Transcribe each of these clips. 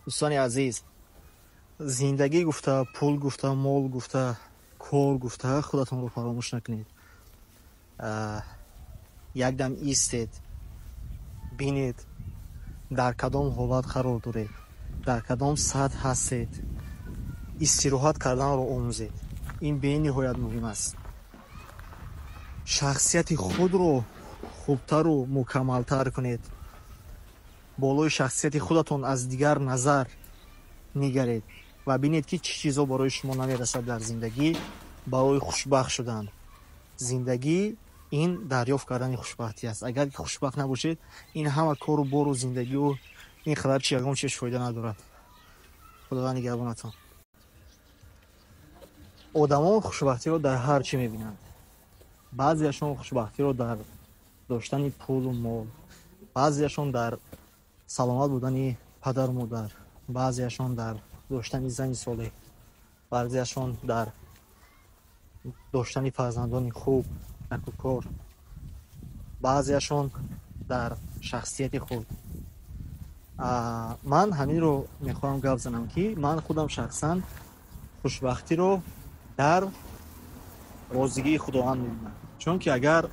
Дӯстони азиз, зиндагӣ гуфта, пул гуфта, мол гуфта, кор гуфта худатонро фаромӯш накунед. Якдам истед, бинед, дар кадом ҳолат қарор доред, дар кадом сатҳ ҳастед. Истироҳат карданро омӯзед, ин бениҳоят муҳим аст. Шахсияти худро хубтару мукаммалтар кунед. Болои шахсияти худатон аз дигар назар нигаред ва бинед, ки чӣ чизҳо барои шумо намерасад дар зиндагӣ барои хушбахт шудан. Зиндагӣ ин дарёфт кардани хушбахтӣ аст. Агар ки хушбахт набошед, ин ҳама кору бору зиндагиу ин қадар чи ягон чиз фоида надорад. Худованд нигаҳбонатон. Одамон хушбахтиро дар ҳар чӣ мебинанд. Баъзеашон хушбахтиро дар доштани пулу мол, баъзеашон дар саломат будани падару модар, баъзеашон дар доштани зани солеҳ, баъзеашон дар доштани фарзандони хуб, накӯкор, баъзеашон дар шахсияти худ. Ман ҳаминро мехоҳам гап занам, ки ман худам шахсан хушбахтиро дар розигии Худованд мебинам, чунки агар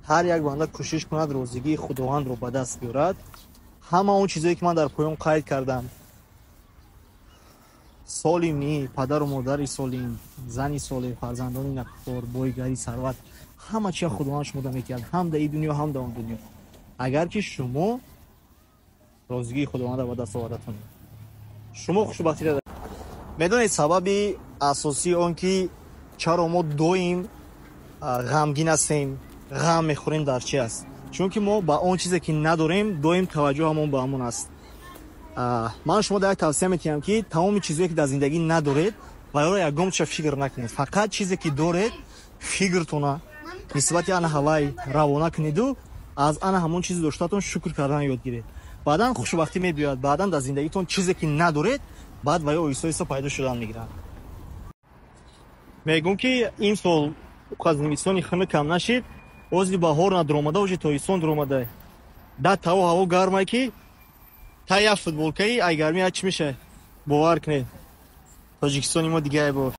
ҳар як банда кӯшиш кунад, розигии Худовандро ба даст биёрад, ҳама он чизое, ки ман дар поён қайд кардам: солимӣ, падару модари солим, зани солеҳ, фарзандони накӯкор, бойгарӣ, сарват, ҳама чия Худованд шумода метиҳад, ҳам дар ин дунё, ҳам дар он дунё, агар ки шумо розигии Худовандро ба даст оварда тонед, шумо хушбахтиро медонед. Сабаби асосии он ки чаро мо доим ғамгин ҳастем, ғам мехӯрем, дар чи аст? Чунки мо ба он чизе, ки надорем, доим таваҷҷӯҳамон ба ҳамон аст. Ман шумо дар як тавсия метиҳам, ки тамоми чизое, ки дар зиндагӣ надоред, ва ёро ягон чиза фикр накунед. Фақат чизе, ки доред, фикртона нисбати ана ҳавай равона кунеду аз ана ҳамон чизи доштатон шукр кардан ёд гиред. Баъдан хушбахтӣ мебиёяд. Баъдан дар зиндагитон чизе, ки надоред, баъд ва ё оҳиста оҳиста пайдо шудан мегиранд. Мегӯм, ки имсол зимистони хунукам нашид, ози баҳор надуромада, оҷи тобистон дуромада, да таво ҳаво гармай, ки та як футболкаи ай гармӣ як чӣ мешавад. Бовар кунед, Тоҷикистони мо дигае бор.